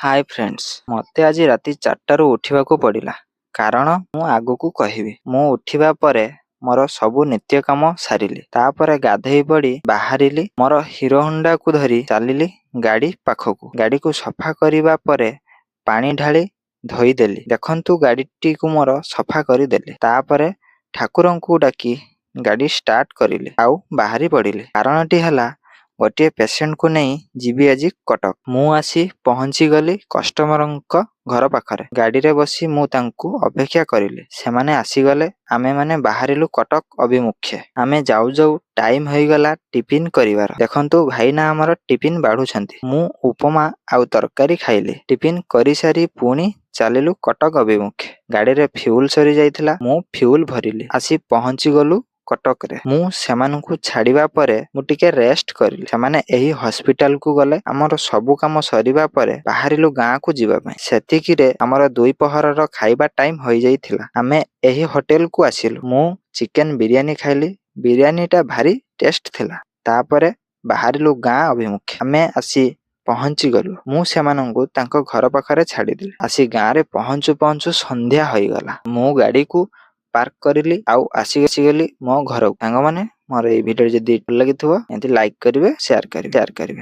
ହାଏ friends, ମୋତେ ଆଜି ରାତି 4ଟାରୁ ଉଠିବାକୁ ପଡ଼ିଲା। କାରଣ ମୁଁ ଆଗକୁ କହିବି। ମୁଁ ଉଠିବା ପରେ ମୋର ସବୁ ନିତ୍ୟ କାମ ସାରିଲି। ତାପରେ ଗାଧେଇ ପଡ଼ି ବାହାରିଲି। ମୋର ହିରୋ ହୋଣ୍ଡାକୁ ଧରି ଚାଲିଲି ଗାଡ଼ି ପାଖକୁ। ଗାଡ଼ିକୁ ସଫା କରିବା ପରେ ପାଣି ଢାଳି ଧୋଇଦେଲି। ଦେଖନ୍ତୁ, ଗାଡ଼ିଟିକୁ ମୋର ସଫା କରିଦେଲି। ତାପରେ ଠାକୁରଙ୍କୁ ଡାକି ଗାଡ଼ି ଷ୍ଟାର୍ଟ କରିଲି ଆଉ ବାହାରି ପଡ଼ିଲି। କାରଣଟି ହେଲା, ଗୋଟିଏ ପେସେଣ୍ଟକୁ ନେଇ ଯିବି ଆଜି କଟକ। ମୁଁ ଆସି ପହଞ୍ଚିଗଲି କଷ୍ଟମରଙ୍କ ଘର ପାଖରେ। ଗାଡ଼ିରେ ବସି ମୁଁ ତାଙ୍କୁ ଅପେକ୍ଷା କରିଲି। ସେମାନେ ଆସିଗଲେ। ଆମେମାନେ ବାହାରିଲୁ କଟକ ଅଭିମୁଖେ। ଆମେ ଯାଉ ଯାଉ ଟାଇମ୍ ହୋଇଗଲା ଟିଫିନ୍ କରିବାର। ଦେଖନ୍ତୁ, ଭାଇନା ଆମର ଟିଫିନ୍ ବାଢ଼ୁଛନ୍ତି। ମୁଁ ଉପମା ଆଉ ତରକାରୀ ଖାଇଲି। ଟିଫିନ୍ କରିସାରି ପୁଣି ଚାଲିଲୁ କଟକ ଅଭିମୁଖେ। ଗାଡ଼ିରେ ଫ୍ୟୁଲ୍ ସରିଯାଇଥିଲା, ମୁଁ ଫ୍ୟୁଲ୍ ଭରିଲି। ଆସି ପହଞ୍ଚିଗଲୁ କଟକରେ। ମୁଁ ସେମାନଙ୍କୁ ଛାଡ଼ିବା ପରେ ମୁଁ ଟିକେ ରେଷ୍ଟ କରିଲି। ସେମାନେ ଏହି ହସ୍ପିଟାଲକୁ ଗଲେ। ଆମର ସବୁ କାମ ସରିବା ପରେ ବାହାରିଲୁ ଗାଁକୁ ଯିବା ପାଇଁ। ସେତିକିରେ ଆମର ଦୁଇ ପହରର ଖାଇବା ଟାଇମ୍ ହୋଇଯାଇଥିଲା। ଆମେ ଏହି ହୋଟେଲକୁ ଆସିଲୁ। ମୁଁ ଚିକେନ ବିରିୟାନୀ ଖାଇଲି। ବିରିୟାନୀଟା ଭାରି ଟେଷ୍ଟ ଥିଲା। ତାପରେ ବାହାରିଲୁ ଗାଁ ଅଭିମୁଖେ। ଆମେ ଆସି ପହଞ୍ଚିଗଲୁ। ମୁଁ ସେମାନଙ୍କୁ ତାଙ୍କ ଘର ପାଖରେ ଛାଡ଼ିଦେଲି। ଆସି ଗାଁରେ ପହଞ୍ଚୁ ପହଞ୍ଚୁ ସନ୍ଧ୍ୟା ହୋଇଗଲା। ମୁଁ ଗାଡ଼ିକୁ ପାର୍କ କରିଲି ଆଉ ଆସିଗଲି ମୋ ଘରକୁ। ସାଙ୍ଗମାନେ, ମୋର ଏଇ ଭିଡ଼ିଓ ଯଦି ଭଲ ଲାଗିଥିବ, ଏମିତି ଲାଇକ୍ କରିବେ, ସେୟାର କରିବେ, ସେୟାର କରିବେ।